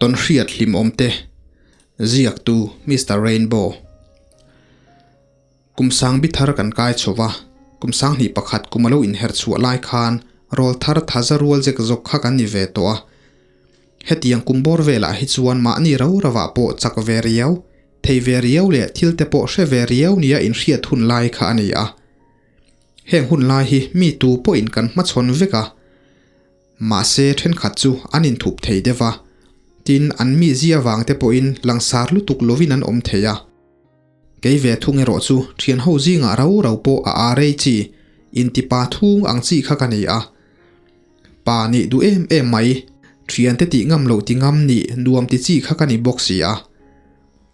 Tawnhriat hlimawmte, Ziaktu Mister Rainbow. Kum sangbi thar kan kai chho va, kum sanghnih pakhat kum a lo inher chhuah lai khan rawl thar thaza rual zek zawk kha kan ni ve tawh a. Hetiang kum bawr velah hi chuan mahni ro rovah pawh chak ve riau, thei ve riau leh thil te pawh hre ve riau nia inhriat hun lai kha a ni a. Heng hun lai hi mi tu pawhin kan hmachhawn vek a. Mahse thenkhat chu an inthup thei deuh a, tin an mizia vang te pawhin langsar lutuk lovin an awm thei a. Kei ve thung erawh chu thianho zingah rau rau pawh a a rei chi, intipa thung ang chi kha ka ni a. Pa nih duh em em mai, thiante tih ngam loh ti ngam nih nuam ti chi kha ka ni bawk si a.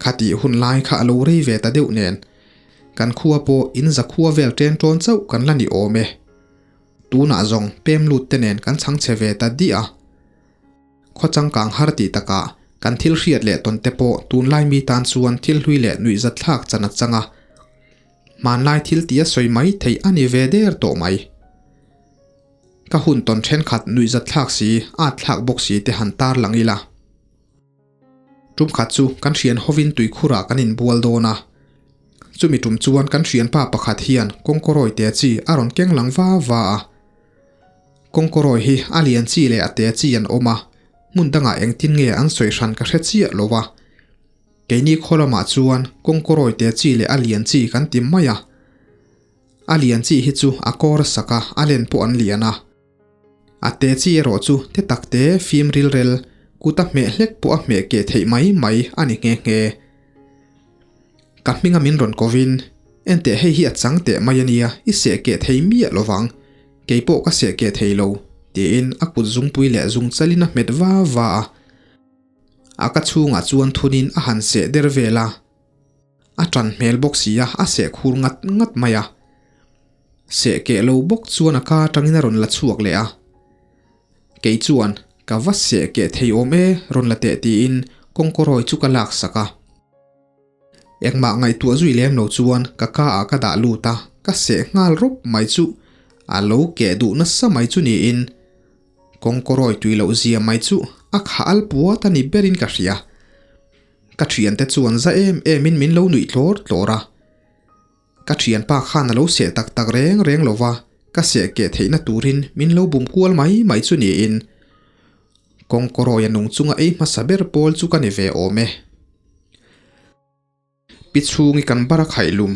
Khatih hun lai kha a lo rei ve ta deuh nen, kan khua pawh in zakhua vel ṭen ṭawn chauh kan la ni awm e. Tunah zawng pem lut te nen kan chhang chhe ve ta diah a. Khaw changkang har tih takah kan thil hriat leh tawn te pawh tunlai mi tan chuan thil hlui leh nuihzat thlak chan a chang a. Hmanlai thil tia sawi mai theih a ni ve der tawh mai. Ka hun tawn thenkhat nuihzat thlak si, at thlak bawk si te han tar lang ila. Tum khat chu kan hrian hovin tuikhurah kan inbual dawn a. Chumi tum chuan kan hrianpa pakhat hian kawngkawrawi te chi a rawn keng lang va va a. Kawngkawrawi hi a lian chi leh a te chi an awm a, hmun dangah engtin nge an sawi hran ka hre chiah lo a. Keini khaw lamah chuan kawngkawrawi te chi leh a lian chi kan ti mai a. A lian chi hi chu a kawr a sak a, a len pawh an lian a. A te chi erawh chu te tak te fim rilrel kut a hmeh hlek pawh a hmeh keh theih mai mai a ni nghe nghe. Ka hminga min rawn kovin, Enteh hei hi a chang teh mai a nia, i seh keh thei miah lo vang, kei pawh ka seh keh thei lo, tiin a kut zungpui leh zungchalin a hmet va va a. A ka chhungah chuan thunin a han seh der vel a. A ṭan hmel bawk si a, a seh khur ngat ngat mai a. Seh keh lo bawk chuan a ka aṭangin a rawn la chhuak leh a. Kei chuan, Ka va seh keh thei awm e, rawn la teh tiin kawngkawrawi chu ka lak sak a. Engmah ngaihtuah zui lem lo chuan ka ka ah ka dah lut a, ka seh nghal rawp mai chu a lo keh duh nasa mai chu niin kawngkawrawi tui loh zia mai chu a khah al puat a ni berin ka hria. Ka thiante chuan za em emin min lo nuih tlawr tlawr a. Ka thianpa khan a lo seh tak tak reng reng lo va, ka seh keh theihna turin min lo bum kual mai mai chu niin kawngkawrawia nung chunga ei hmasa ber pawl chu ka ni ve awm e. Pi chhungi kan bar a khaih lum.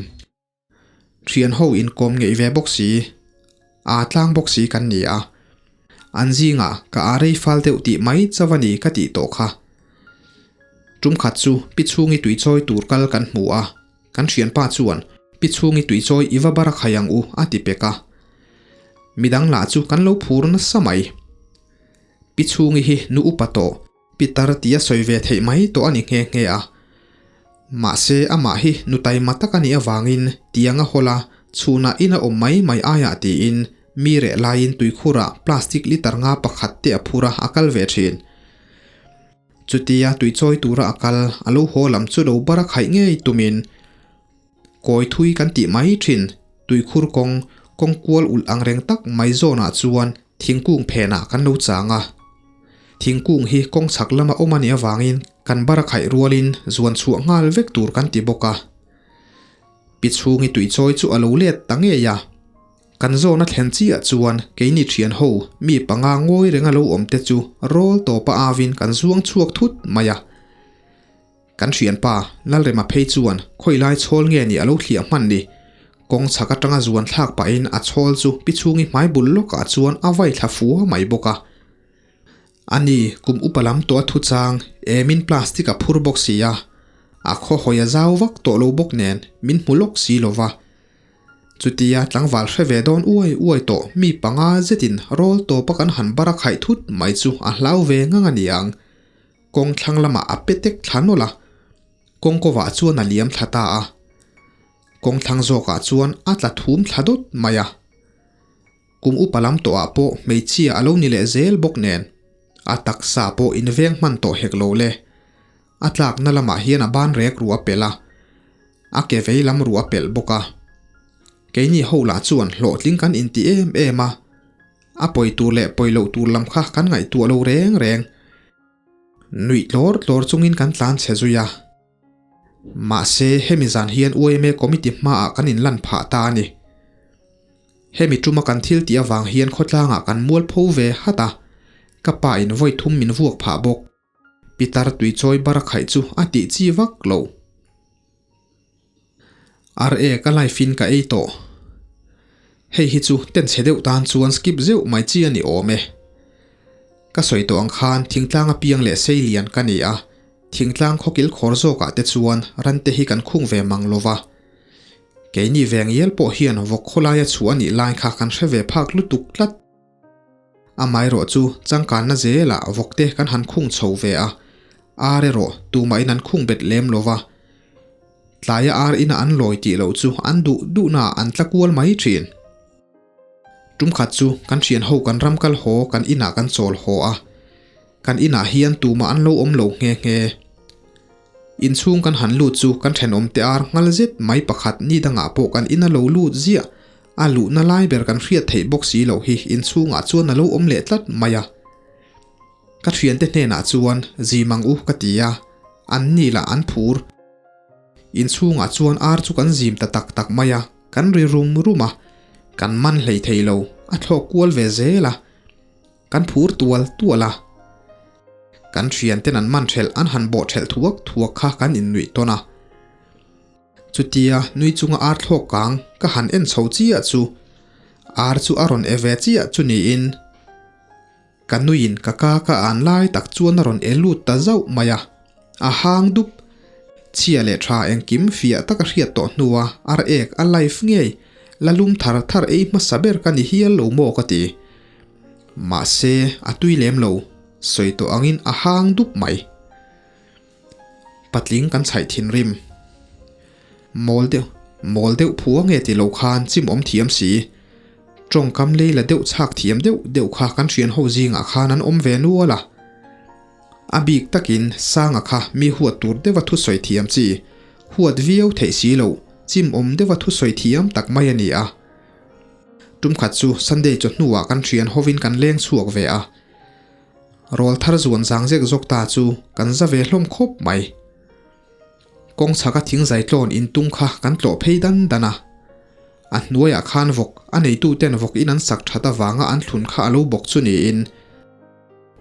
Thian ho inkawm ngeih ve bawk si, aa tlang bawk si kan ni a. An zingah ka aa rei fal deuh tih mai chauh a ni ka tih tawh kha. Tum khat chu pi chhungi tuichawi tur kal kan hmu a, kan thianpa chuan pi chhungi tuichawi i va bar a khai ang u a ti pek a. Midang lah chu kan lo phur nasa mai. Pi chhungi hi nu upa tawh. Pitar tia sawi ve theih mai tawh a ni nghe nghe a. Mahse amah hi nu taima tak a nih avangin tiang a hawl a, chhunah in a awm mai mai aiah tiin mi reh laiin tuikhurah plastic litre nga pakhat te a phur a, a kal ve thin. Chutia tuichawi tura a kal, a lo haw lam chu lo bar a khaih ngei tumin kawi thui kan tih mai thin. Tuikhur kawng, kawng kual ulh ang reng tak mai zawnah chuan thingkung phenah kan lo chang a. Thingkung hi kawng chhak lama awm a nih avangin kan bar a khaih rualin zuan chhuah nghal vek tur kan ti bawk a. Pi chhungi tuichawi chu a lo let ta ngei a. Kan zawn a thlen chiah chuan keini thian ho mi panga ngawi renga lo awm te chu rawl tawpa avin kan zuang chhuak thut mai a. Kan hrianpa, Lalrema phei chuan khawilai chhawl nge ni a lo thliah hman ni? Kawng chhak atanga zuan thlak pahin a chhawl chu pi chhungi hmai bul lawkah chuan a vai thla fua mai bawk a. Ani, kum upa lam tawh a thu chang, emin plastic a phur bawk si a, a khaw hawi a zau vak tawh lo bawk nen min hmu lawk si lo va. Chutia tlangval hre ve dawn uai uai tawh mi panga zetin rawl tawpa kan han bar a khaih thut mai chu a hlau ve ngang a niang. Kawng thlang lamah a pe tek thla nawlh a, kawng kawvah chuan a liam thla ta a. Kawng thlang zawkah chuan a tla thum thla dawt mai a. Kum upa lam tawhah pawh hmeichhia a lo ni leh zel bawk nen, a taksa pawh inveng hman tawh hek lo le. A tlakna lamah hian a ban rek ruah a pelh a, a ke vei lam ruah a pelh bawk a. Keini ho lah chuan hlawhtling kan inti em em a, A pawi tur leh pawi loh tur lam kha kan ngaihtuah lo reng reng. Nuih tlawr tlawr chungin kan tlan chhe zui a. Mahse, hemi zan hian YMA committee hmaah kan inlan phah ta a ni. Hemi tuma kan thil tih avang hian khawtlangah kan mualpho ve hat a, ka pa in vawi thum min vuak phah bawk. Pitar tuichawi bar a khaih chu a tih chi vak lo. Ar ek a life in ka ei tawh. Hei hi chu ten chhe deuh tan chuan skip zeuh mai chi a ni awm e. Ka sawi tawh ang khan thingtlang a piang leh sei lian ka ni a, thingtlang khawkil khawr zawkah te chuan ran te hi kan khung ve mang lo va. Keini veng ial pawh hian vawk khawlaia chhuah a nih lai kha kan hre ve phak lutuk tlat. Amaherawhchu changkanna zelah vawk te kan han khung chho ve a, ar erawh tumahin an khung bet lem lo va. Tlaia ar ina an lawi tih loh chu an duh duhnaah an tla kual mai thin. Tum khat chu kan thian ho kan ram kal haw kan inah kan chawl haw a, kan inah hian tumah an lo awm lo nghe nghe. Inchhung kan han lut chu kan thenawm te ar nghal zet mai pakhat ni dangah pawh kan ina lo lut ziah a luhna lai ber kan hriat theih bawk si loh hi inchhungah chuan a lo awm leh tlat mai a. Ka thiante hnenah chuan zim ang u ka ti a, an ni lah an phur. Inchhungah chuan ar chu kan zim ta tak tak mai a, kan ri rum rum a, kan man hlei thei lo, a thlawk kual ve zel a, kan phur tual tual a. Kan thianten an man thelh an han bawh thelh thuak thuak kha kan innuih tawn a. Chutia nui chunga ar thlawk kang ka han en chho chiah chu ar chu a rawn e ve chiah chu niin ka nuiin ka ka ka an lai tak chuan a rawn e lut ta zauh mai a, a hang dup. Chhia leh tha engkim fiah taka hriat tawh hnua ar ek a life ngei la lum thar thar ei hmasa ber ka ni hial lo maw ka ti. Mahse a tui lem lo, sawi tawh angin a hang dup mai. Patling kan chhaih thinrim. Mawl deuh, mawl deuh phua nge ti lo khan chim awm thiam si. Tawngkam lei la deuh chhak thiam deuh deuh kha kan hrian ho zingah khan an awm ve nual a. A bik takin Sanga kha mi huat tur deuha thusawi thiam chi, huat viau theih si loh, chim awm deuha thusawi thiam tak mai a ni a. Tumkhat chu Sunday chawhnuah kan hrian hovin kan leng chhuak ve a. Rawl thar zuan zang zek zawk ta chu kan za ve hlawm khawp mai. Kawng chhaka thing zai tlawn intung kha kan tlawh phei dan dan a. A hnuaiah khan vawk a neitu ten vawk in an sak that avanga an thlun kha a lo bawk chu niin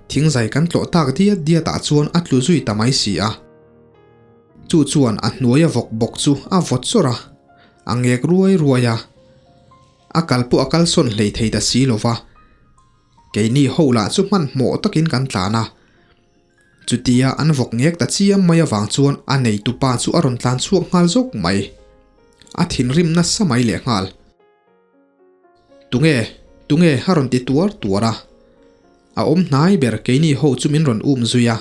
thing zai kan tlawh tak diat diat ah chuan a tlu zui ta mai si a. Chu chuan a hnuaia vawk bawk chu a vawt chawrh a, a ngek ruai ruai a. A kal pawh a kalsawn hlei thei ta si lova. Keini ho lah chu hmanhmawh takin kan tlan a. Chutia an vawk ngek ta chiam mai avang chuan a neitupa chu a rawn tlan chhuak nghal zawk mai. A thinrim nasa mai lehnghal. Tunge? Tunge? a rawn ti tuar tuar a. A awm hnai ber keini ho chu min rawn um zui a.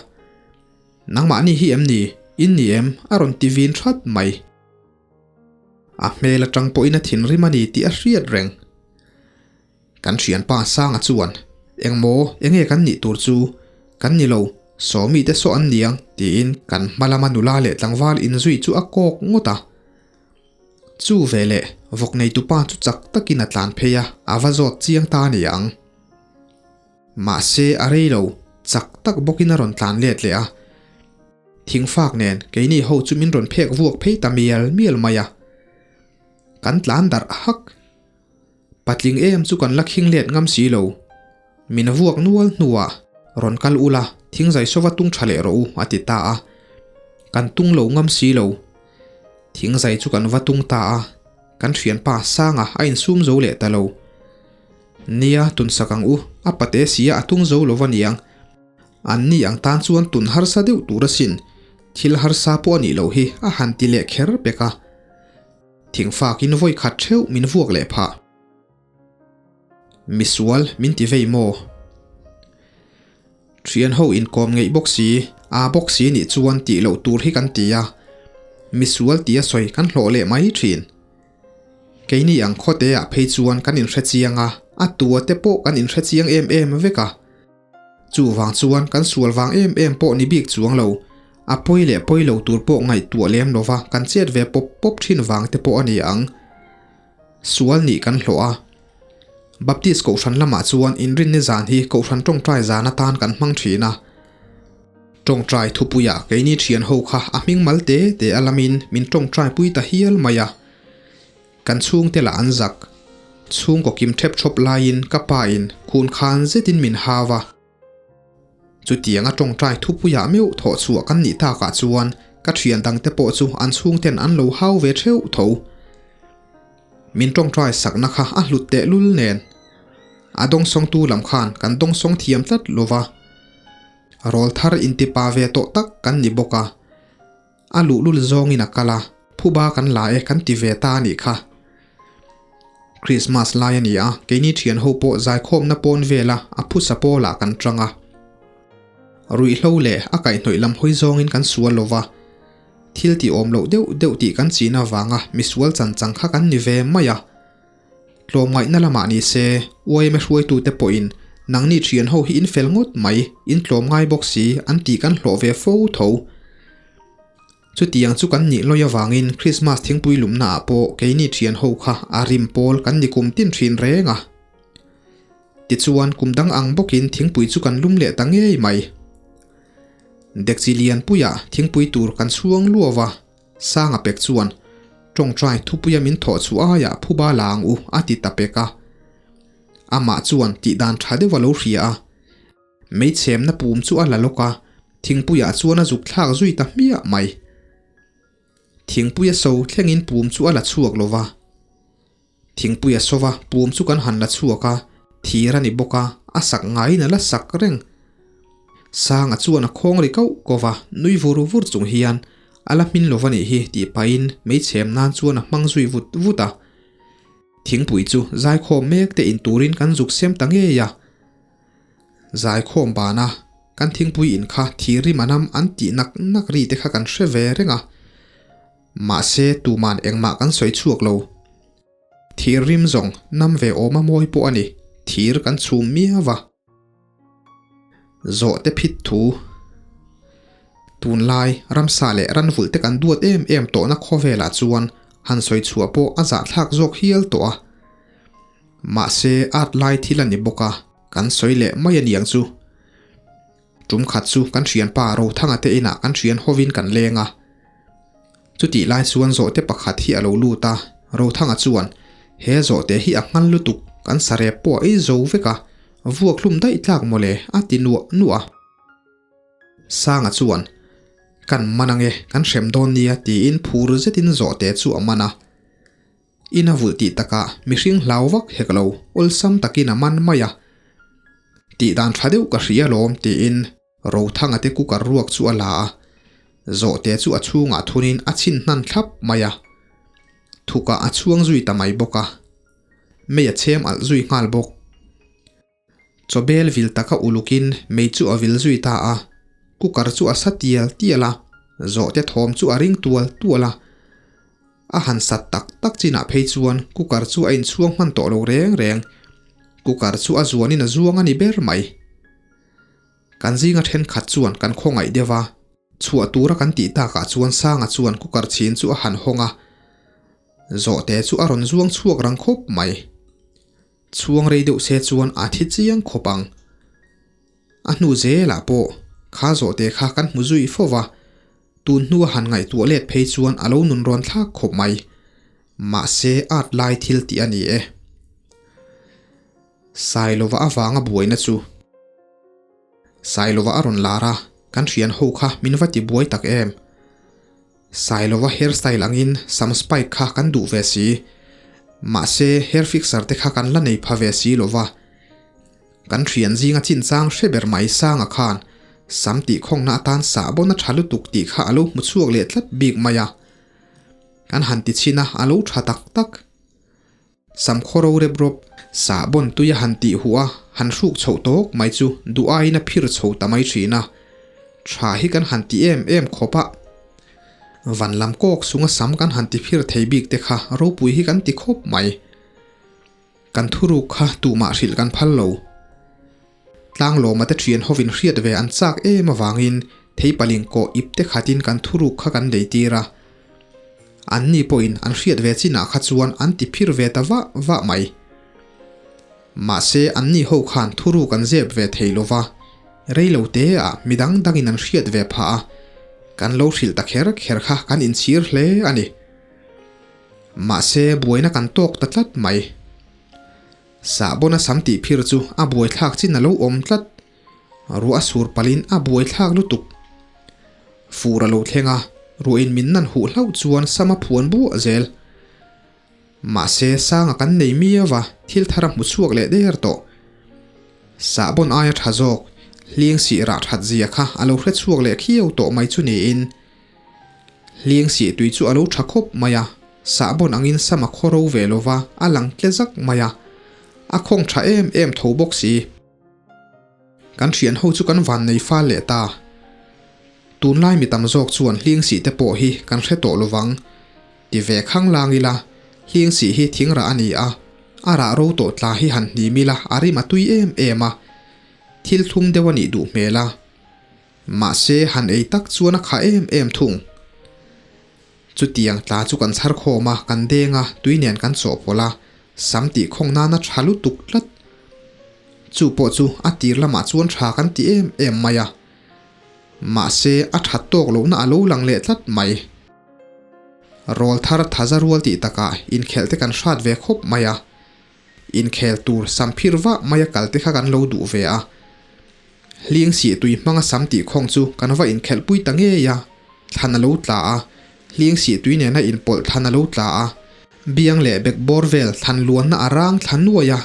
Nangmahni hi em ni? In ni em? a rawn ti vin that mai. A hmel atang pawhin a thinrim a ni tih a hriat reng. Kan thianpa Sanga chuan, Engmaw, enge kan nih tur chu? Kan ni lo, Sawmi te saw an niang, tiin kan hma lama nula leh tlangval inzui chu a kawk ngawt a. Chu veleh, vawk neitupa chu chak takin a tlan phei a, a va zawt chiang ta a ni ang. Mahse, a rei lo, chak tak bawkin a rawn tlan let leh a. Thingfak nen keini ho chu min rawn phek vuak phei ta mial mial mai a. Kan tlan darh hak. Patling em chu kan la khing let ngam si lo. Min vuak nual hnuah, Rawn kal ula, thingzai sova tung tha leh rawh u, a ti ta a. Kan tung lo ngam si lo. Thingzai chu kan va tung ta a, kan thianpa Sanga a insum zo leh ta lo. Nia, tunsak ang u, a pate sia a tung zo lo va niang. An ni ang tan chuan tun harsa deuh tur asin, thil harsa pawh a nih loh hi, a han ti leh kher pek a. Thingfakin vawi khat theuh min vuak leh phah. Misual min ti vei maw? Thian ho inkawm ngeih bawk si, aa bawk si nih chuan tih loh tur hi kan ti a, misual tia sawi kan hlawh leh mai thin. Keini ang khawte ah phei chuan kan inhre chiang a, a tua te pawh kan inhre chiang em em vek a. Chuvang chuan kan sual vang em em pawh ni bik chuang lo, a pawi leh pawi lo tur pawh ngaihtuah lem lova kan chet ve pawp pawp thin vang te pawh a ni ang. Sual nih kan hlawh a. Baptist Kohhran lamah chuan inrinni zan hi Kohhran tawngtai zan atan kan hmang thin a. Tawngtai thupuiah keini thian ho kha a hming mal te te a lamin min tawngtai pui ta hial mai a. Kan chhungte lah an zak. Chhungkaw kim thep thawp laiin ka pa in khun khan zetin min hau a. Chutiang a tawngtai thupuiah meuh thawh chhuah kan nih takah chuan ka thian dangte pawh chu an chhungten an lo hau ve theuh tho. Min tawngtai sakna kha a hlut tehlul nen. A dawngsawngtu lam khan kan dawngsawng thiam tlat lova. Rawl thar intipa ve tawh tak kan ni bawk a. A luhlul zawngin a kal a, phuba kan la e kan ti ve ta a nih kha. Krismas lai a ni a, keini thian ho pawh zaikhawmna pawn vela a phusa pawlah kan tang a. Ruihhlo leh a kaihhnawih lam hawi zawngin kan sual lo va, thil tih awm loh deuh deuh tih kan chin avanga misual chan chang kha kan ni ve mai a. Tlawmngaihna lamah ni se, YMA hruaitute pawhin nangni thian ho hi in fel ngawt mai, in tlawmngai bawk si an tih kan hlawh ve fo tho. Chutiang chu kan nih lawi avangin Krismas thingpui lumnaah pawh keini thian ho kha a rim pawl kan ni kum tin thin reng a. Tichuan kum dang ang bawkin thingpui chu kan lum leh ta ngei mai. Dekchi lianpuiah thingpui tur kan chhuang luau a. Sanga pek chuan, Tawngtai thupuia min thawh chu aiah phuba la ang u, a ti ta pek a. Amah chuan tih dan tha deuh a lo hria a. Meichhemna pum chu a la lawk a, thingpuiah chuan a zuk thlak zui ta hmiah mai. Thingpuia so thlengin pum chu a la chhuak lo va. Thingpuia sova pum chu kan han la chhuak a, thir a ni bawk a, a sak ngaiin a la sak reng. Sanga chuan a khawng ri kauh kauh va, nui vur vur chung hian a la hmin lo va nih hi tih pahin meichhem nan chuan a hmang zui vut vut a. Thingpui chu zaikhawm mek te in turin kan zuk sem ta ngei a. Zaikhawm bana kan thingpui in kha thir rim a nam an tih nak nak ri te kha kan hre ve reng a. Mahse, tuman engmah kan sawi chhuak lo. Thir rim zawng nam ve awm a mawi pawh a ni, thir kan chhum miau a. Zawhte phit thu. Tunlai, ramsa leh ranvulh te kan duat em em tawhna khawvelah chuan han sawi chhuah pawh a zahthlak zawk hial tawh a. Mahse, at lai thil a ni bawk a, kan sawi leh mai a niang chu. Tum khat chu kan thianpa Rothanga te inah kan thian hovin kan leng a. Chutih lai chuan zawhte pakhat hi a lo lut a, Rothanga chuan, He zawhte hi a nghal lutuk, kan sarep pawh a ei zo vek a, vuak hlum daih tlak mawle, a ti nuah nuah a. Sanga chuan, Kan man ange, kan hrem dawn nia, tiin phur zetin zawhte chu a man a. In a vulh tih takah mihring hlau vak hek lo, awlsam takin a man mai a. Tih dan tha deuh ka hria alawm tiin Rothanga te cooker ruak chu a la a, zawhte chu a chhungah thunin a chhin hnan thlap mai a. Thukah a chhuang zui ta mai bawk a. Mei a chhem alh zui nghal bawk. Chawbel vil taka ulukin mei chu a vil zui ta a, cooker chu a sa tial tial a, zawhte thawm chu a ring tual tual a. A han sat tak tak chinah phei chuan cooker chu a inchhuang hman tawh lo reng reng. Cooker chu a zuanin a zuang a ni ber mai. Kan zinga thenkhat chuan kan khawngaih deuh a, chhuah tura kan tih takah chuan Sanga chuan cooker chhin chu a han hawng a, zawhte chu a rawn zuang chhuak rang khawp mai. Chhuang rei deuh se chuan a thi chiang khawp ang. A hnu zelah pawh kha zawhte kha kan hmu zui fo va, tun hnua han ngaihtuah let phei chuan a lo nun rawn thlak khawp mai. Mahse at lai thil tih a ni e. Sailova avanga buaina chu. Sailova a rawn lar a, kan hrian ho kha min va ti buai tak em. Sailova hair style angin sam spike kha kan duh ve si. Mahse hair fixer te kha kan la nei pha ve si lova. Kan thian zinga chinchang hre ber mai Sanga khan sam tih khawngna atan sahbawn a tha lutuk tih kha a lo hmu chhuak leh tlat bik mai a. Kan han ti chhin a, a lo tha tak tak. Sam khawro rep rawp, sahbawn tui a han tih huh a, han hruk chhoh tawk mai chu duh aiin a phir chho ta mai thin a. Tha hi kan han ti em em khawp a. Van lam kawk sunga sam kan han ti phir thei bik te kha ropui hi kan ti khawp mai. Kan thuruk kha tuhmah hrilh kan phal lo. Tlanglawma te thian hovin hriat ve an chak em avangin theipaling kawh ip te khatin kan thuruk kha kan lei tir a. Anni pawhin an hriat ve chinah kha chuan an ti phir ve ta vah vah mai. Mahse anni ho khan thuruk an zep ve thei lova. Rei lo te ah mi dang dangin an hriat ve phah a, kan lo hrilh ta kher kher kha kan inchhir hle a ni. Mahse buaina kan tawk ta tlat mai. Sahbawn a sam tih phir chu a buaithlak chin a lo awm tlat. Ruah a sur palhin a buaithlak lutuk. Fur a lo thleng a, ruahin min nan huh hlauh chuan sam a phuan buah zel. Mahse sanga kan nei miau a, thil thar a hmu chhuak leh der tawh. Sahbawn aia tha zawk, hling sih rah that zia kha a lo hre chhuak leh khiau tawh mai chu niin. Hling sih tui chu a lo tha khawp mai a, sahbawn angin sam a khaw ro ve lo va, a lang tle zak mai a. A khawng tha em em tho bawk si. Kan thian ho chu kan van nei fal leh ta. Tunlai mi tam zawk chuan hling sih te pawh hi kan hre tawh lovang. Ti ve khang lang ila, hling sih hi thing rah a ni a, a rah ro tawh tla hi han hnim ila a rim a tui em em a. Thil thlum deuh a nih duh hmel a. Mahse han ei tak chuan a khah em em thung. Chutiang tla chu kan chhar khawm a, kan deng a, tui nen kan chawhpawlh a, sam tih khawng nana tha lutuk tlat. Chu pawh chu a tir lamah chuan tha kan ti em em mai a. Mahse a that tawk lohna a lo lang leh tlat mai. Rawl thar thaza rual tih takah inkhelh te kan hrat ve khawp mai a. Inkhel tur sam phir vah maia kal te kha kan lo duh ve a. Hling sih tui hmanga sam tih khawng chu kan va inkhelh pui ta ngei a, thlan a lo tla a, hling sih tui nena inpawlh thlan a lo tla a, biang leh bek bawr vel thlan luanna a rang thla nuai a.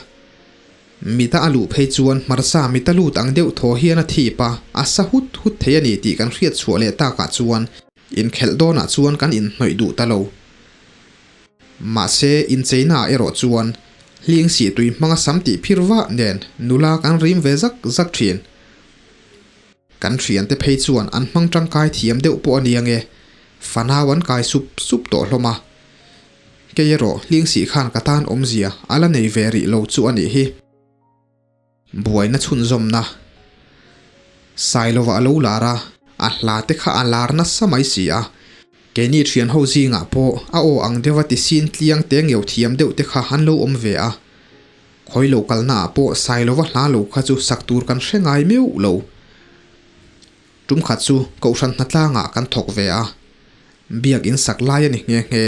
Mita a luh phei chuan hmarcha mita lut ang deuh thaw hian a thip a, a sa hut hut thei a ni tih kan hriat chhuah leh takah chuan inkhelh dawnah chuan kan inhnawih duh ta lo. Mahse, incheina ah erawh chuan hling sih tui hmanga sam tih phir vah nen nula kan rim ve zak zak thin. Kan thiante phei chuan an hmang tangkai thiam deuh pawh a ni ange, fanau an kai sup sup tawh hlawm a. Kei erawh hling sih khan ka tan awmzia a la nei ve rih lo chu a nih hi. Buaina chhunzawmna Sailova a lo lar a, a hla te kha a lar nasa mai si a. Keini thian ho zingah pawh a aw ang deuha ti sin tliang te ngeuh thiam deuh te kha an lo awm ve a. Khawi lo kalna ah pawh Sailova hla lo kha chu sak tur kan hre ngai meuh lo. Tum khat chu Kohhran hnatlangah kan thawk ve a, biak in sak lai a ni nghe nghe.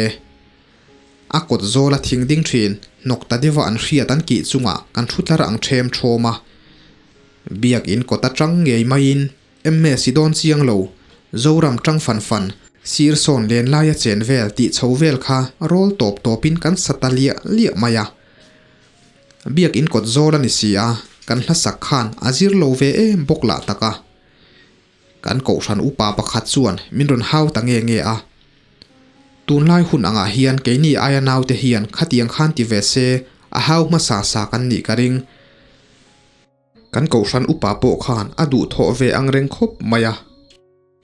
A kawt zawl a thing ding thin, hnawk ta deuha an hriat an kih chungah kan thu tlar ang ṭhem ṭhawm a. Biak in kawt aṭang ngei maiin MS i dawn chiang lo, Zoram ṭang fan fan, sir sawn len laia chen vel tih chho vel kha rawl tawp tawpin kan sa ta liah liah mai a. Biak in kawt zawl a ni si a, kan hlasak khan a zir lo ve em bawk lah tak a. Kan kohhran upa pakhat chuan min rawn hau ta nge nge a. Tunlai hun angah hian keini aia naute hian khatiang khan ti ve se a hau hmasa sa kan nih ka ring. Kan kohhran upa pawh khan a duhthawh ve ang reng khawp mai a.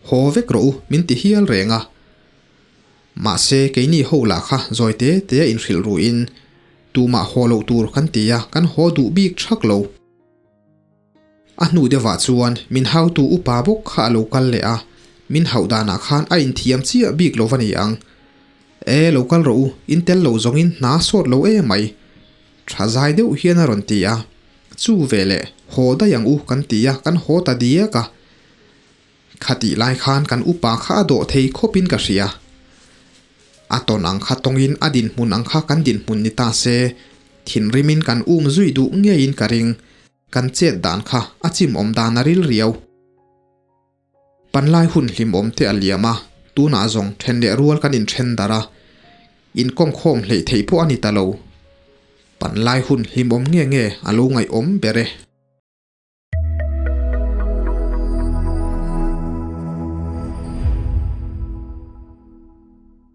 Haw vek rawh u min ti hial reng a. Mahse keini ho lah kha zawi te te a inhrilh ruin tumah haw loh tur kan ti a, kan haw duh bik thak lo. A hnu deuhah chuan min hautu upa bawk kha a lo kal leh a, min hauh danah khan a inthiam chiah bik lo va ni ang. E, lo kal rawh u, in tel lo zawngin hna sawt lo em mai. Tha zai deuh hian a rawn ti a, chu veleh haw daih ang u kan ti a, kan haw ta diak a. Khatih lai khan kan upa kha a dawh thei khawpin ka hria. A tawn ang kha tawngin a dinhmun ang kha kan dinhmun ni ta se, thinrimin kan um zui duh ngeiin ka ring. Kan chet dan kha a chim awm dan a ril riau. Panlai hun hlimawm te a liam a, tunah zawng then leh rual kan inthen darh a, inkawm khawm hleih theih pawh a ni ta lo. Panlai hun hlimawm nge nge a lo ngaihawm ber e.